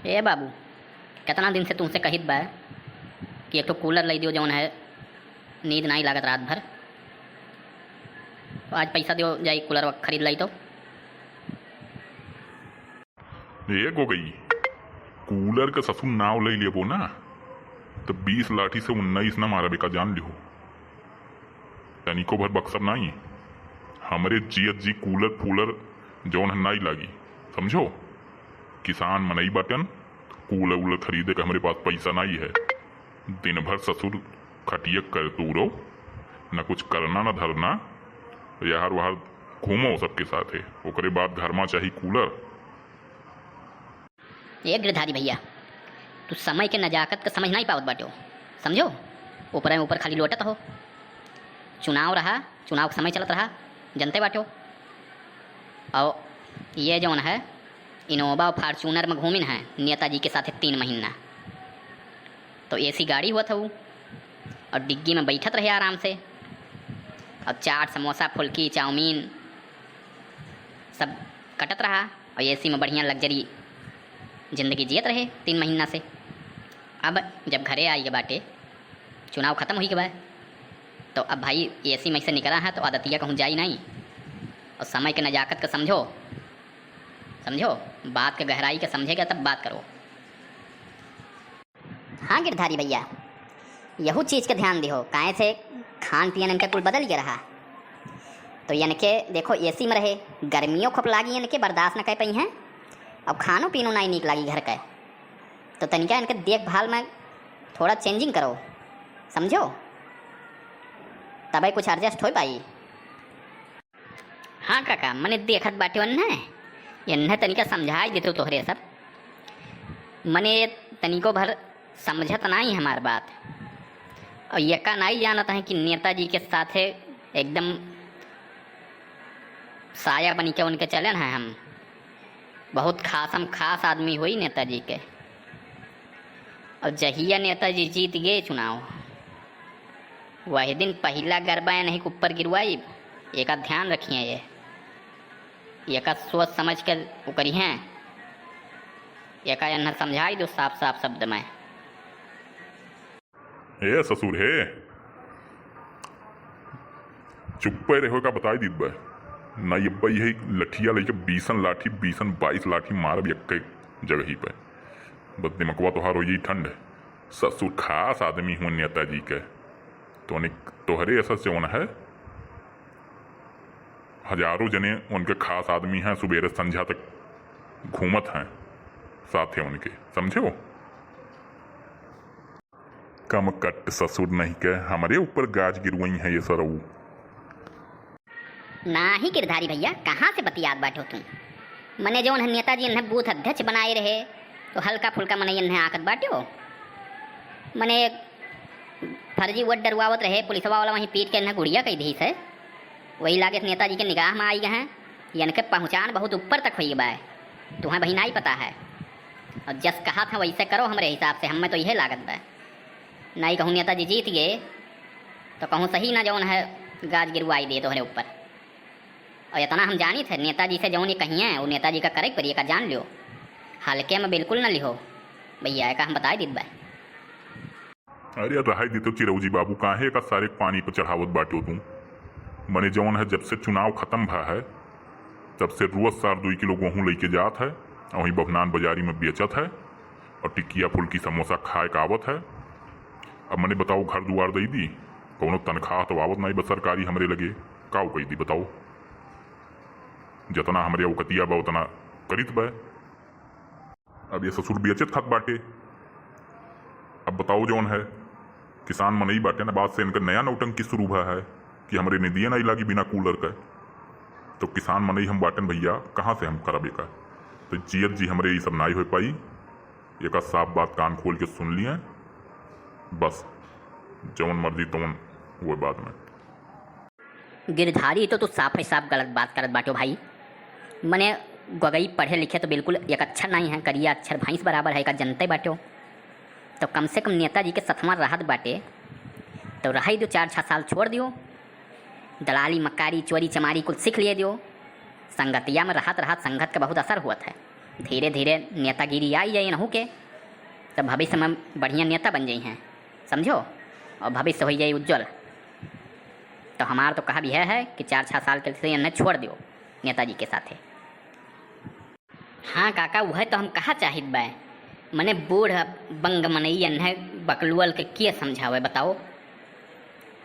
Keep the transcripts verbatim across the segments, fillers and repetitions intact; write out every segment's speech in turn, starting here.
ए बाबू, केतना दिन से तुमसे कहित बा कि एक ठो कूलर लइ दियो, जौन है नींद नाई लागत रात भर। तो आज पैसा दियो, जाई कूलर खरीद लाई तो। ए गोगई, कूलर के ससुर नाव लइ लेबो ना, तो बीस लाठी से उन्नीस ना मारबे का, जान लिहो। तनिको भर बक्सब नाई। हमरे जियत जी कूलर फूलर जौन है नाई लागी, समझो। किसान मनई बाटन, कूलर वूलर खरीदे के हमरे पास पैसा नाई है। दिन भर ससुर खटिया कर तू रहो, न कुछ करना न धरना, यार वार घूमो सबके साथे, ओकरे बाद घर मा चाही कूलर। ए गिरधारी भैया, तू समय के नजाकत के समझ नाई पावत बाट्यो, समझो? ऊपर ऊपर खाली लोटत हो। चुनाव रहा, चुनाव के समय चलत रहा, जनते बाट्यो। और ये जौन है, Innova और Fortuner में घूमिन है नेताजी के साथे तीन महीना, तो AC गाड़ी हुवत हऊ और डिग्गी में बैठत रहे आराम से, और चाट, समोसा, फुल्की, चाउमीन सब कटत रहा। और AC में बढ़िया luxury जिंदगी जियत रहे तीन महीना से। अब जब घरे आई के बाटे, चुनाव खत्म हुई के बा, तो अब भाई AC में से निकला है तो आदतिया कहूँ जाई नहीं। और समय के नजाकत के समझो, समझो, बात के गहराई के समझे के तब बात करो। हाँ गिरधारी भैया, यहू चीज के ध्यान दिहो, काहे से खान पियन इनके कुल बदल गया रहा। तो इनके देखो AC में रहे, गर्मियों खूब लागी इनके, बर्दाश्त न कर पाई हैं। अब खानो पीनो नाई नीक लागी घर के, तो तनिका इनके देखभाल में थोड़ा changing करो, समझो, तबे कुछ adjust हो पाई। हाँ काका, मने देखत बाटे ओन्हे, एन्हे तनिका समझाई देतो तोहरे सब। मने तनिको भर समझत नाई हमार बात। और यका नाई जानत है कि नेताजी के साथे एकदम साया बन के उनके चलन है हम। बहुत खासम खास आदमी होई नेताजी के। और जहिया नेताजी जीत गए चुनाव, वही दिन पहिला गरबा नहीं के ऊपर गिरवाई। एका ध्यान रखिए, ये एका सोच समझ के उ करिहें, एका एन्हर समझाई दो साफ साफ शब्द में। ए ससुर हे, चुप्पे रहो का बताई दीत बा। ना ये बा, यही लठिया लेके बीसन लाठी, बीसन बाईस लाठी मारब यक्के जगही पे। बस दिमकवा तोहार हो जाई ठंड। ससुर खास आदमी हुआ नेताजी के। तो उन्हें तोहरे ऐसा जौन है, हजारों जने उनके खास आदमी हैं, सुबेरे संझा तक घूमत हैं साथे उनके, समझो? कम कट्ट ससुर नहीं के, हमरे ऊपर गाज गिरवई है ये सरऊ। नाही गिरधारी भैया, कहाँ से बतियात बाटो तू? मने जौन है नेताजी इन्हें बूथ अध्यक्ष बनाए रहे, तो हल्का फुल्का मने इन्हें आकत बाटो। मने फर्जी वोट डरवावत रहे, पुलिसवा वाला वहीं पीट के इन्हें गुड़िया कई दी से। वही लागे नेताजी के निगाह में आई गए हैं, इनके पहुँचान बहुत ऊपर तक हुई बा। तुम्हें भाई नाई पता है, और जस कहा था वैसे करो, हमरे हिसाब से हमें तो यह लागत बा। नाई कहूँ नेताजी जीत गए, तो कहूँ सही ना जौन है गाज गिरवाई दे तोहरे ऊपर। और इतना हम जानी थे, नेताजी से जौन ये कहिए, वो नेताजी का करे के पड़ी, का जान लियो। हल्के में बिल्कुल न लिहो भैया, का हम बताई दीत बा। अरे रहाई दे तो चिरौजी बाबू, काहे का सारे के पानी पर चढ़ावत बाटो तू? मने जौन है, जब से चुनाव खत्म भा है, तब से रोज सार दुई किलो गेहूं लेके जात है, और वहीं बभनान बाजारी में बेचत है, और टिकिया फुल्की समोसा खाए के आवत है। अब मने बताओ, घर दुआर दे दी, कौनो तनख्वाह तो आवत नहीं बा सरकारी हमरे लगे, का कह दी बताओ? जितना हमरे औकतिया बा उतना करित बा। अब ये ससुर बेचत खात बाटे। अब बताओ जौन है, किसान मनई बाटे ना, बाद से इनका नया नौटंकी शुरू भा है कि हमरे निदिया नहीं लागी बिना कूलर के। तो किसान मनई हम बाटन भैया, कहाँ से हम करब एका? तो जियत जी हमरे ये सब नाई हो पाई। एका साफ बात कान खोल के सुन लिए, बस जौन मर्जी तौन वो बाद में। गिरधारी, तो तू साफ ही साफ गलत बात करत बाटो भाई। मने गगई पढ़े लिखे तो बिल्कुल एक अक्षर नहीं है, करिया अक्षर भैंस बराबर है, का जनते बाटो। तो कम से कम नेताजी के सथवा रहत बाटे, तो रही दो चार छः साल छोड़ दियो, दलाली मक्कारी चोरी चमारी कुल सीख लिए दियो। संगतिया में रहत रहत संगत के बहुत असर हुआ है। धीरे धीरे नेतागिरी आई जाई इनहू के, तब भविष्य में बढ़िया नेता बन जाई हैं, समझो, और भविष्य हो जाई उज्जवल। तो हमार तो कहब यह है कि चार छः साल के लिए इन्हें छोड़ दियो नेताजी के साथे। हाँ काका, वह तो हम कहा चाहित बाय, मने बूढ़ बंग मनई इन्हें बकलुअल के किया समझावे बताओ।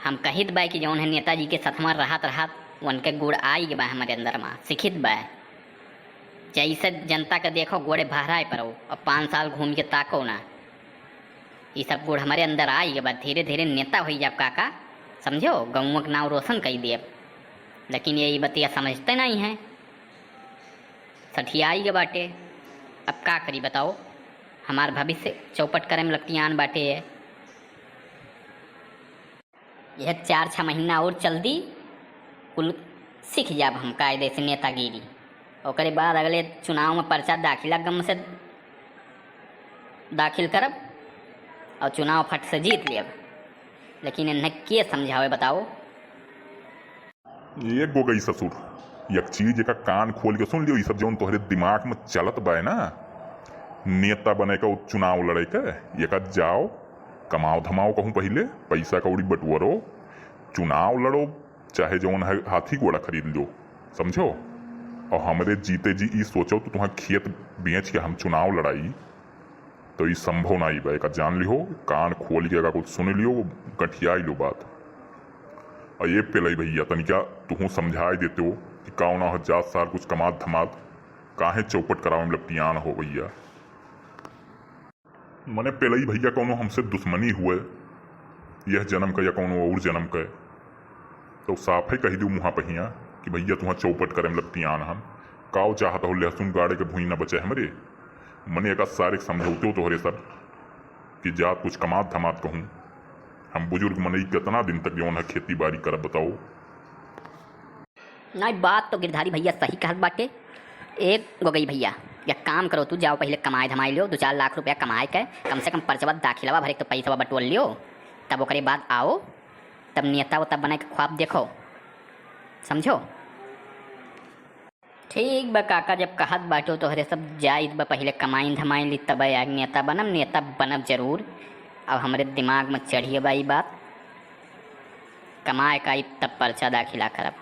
हम कहित बाय कि जौन है नेताजी के सथमा रहत रहत उनके गुण आई के बा हमारे अंदर मा, सिखित बाय। जैसे जनता के देखो गोड़े भहराए परो, अब पाँच साल घूम के ताको ना। ई सब गुण हमारे अंदर आई के बा, धीरे धीरे नेता होई जाब काका, समझो, गौवा के नाव रोशन कई देब। लेकिन ये ई बतिया समझते नहीं हैं, सठियाई के बाटे। अब का करी बताओ, हमार भविष्य चौपट करे में लपटियान बाटे ये। यह चार छः महीना और चल दी, कुल सीख जाब हम कायदे से नेतागिरी। ओकरे बाद अगले चुनाव में पर्चा दाखिला गम से दाखिल करब और चुनाव फट से जीत लेब। लेकिन इन्हें के समझावे बताओ? ये गोगई ससुर, एक चीज एका कान खोल के सुन लियो, ई सब जौन तोहरे दिमाग में चलत बाय ना, नेता बने का, चुनाव लड़े के, एका जाओ, कमाओ धमाओ कहूँ पहिले, पैसा कौड़ी बटोरो, चुनाव लड़ो, चाहे जौन है हाथी घोड़ा खरीद लियो, समझो। और हमरे जीते जी ई सोचो तो तुहां खेत बेच के हम चुनाव लड़ाई, तो ई संभव ना बा, एका जान लिहो, कान खोल के एका कुछ सुन लियो, गठिया लियो बात। और ये पेलई भैया, तनिका तुहूँ समझाए देते हो कि का ना हो जात सार कुछ कमात धमात, काहे चौपट करावे में लपटियान हो भैया। मने पेलई भैया कौनो हमसे दुश्मनी हुए, यह जन्म का या कौनो और जन्म का, तो साफे कहि दियो मुहा पहिया कि भैया तुहां चौपट करे में लपटियान हम। काव चाहत हो लहसुन गाड़े के भुइं न बचे हमरे। मने एका सारे के समझौते हो तोहरे सब कि जात कुछ कमात धमात कहूँ। हम बुजुर्ग मनई कितना दिन तक जौन है खेती बाड़ी करब बताओ? नहीं, बात तो गिरधारी भैया सही कहत बाटे। ए गोगई भैया, एक काम करो, तू जाओ पहिले कमाए धमाए लियो, दो चार लाख रुपया कमाए के, कम से कम पर्चवा दाखिलवा भरे के तो पैसवा बटोर लियो, तब ओकरे बाद आओ, तब नेता उता बने के ख्वाब देखो, समझो। ठीक बा काका, जब कहत बाटो तोहरे सब जाइत बा, पहिले कमाइन धमाइन ली तब आग नेता बनब, नेता बनब जरूर। अब हमरे दिमाग में चढ़िए बा ई बात, कमाए का आई तब पर्चा दाखिला करब।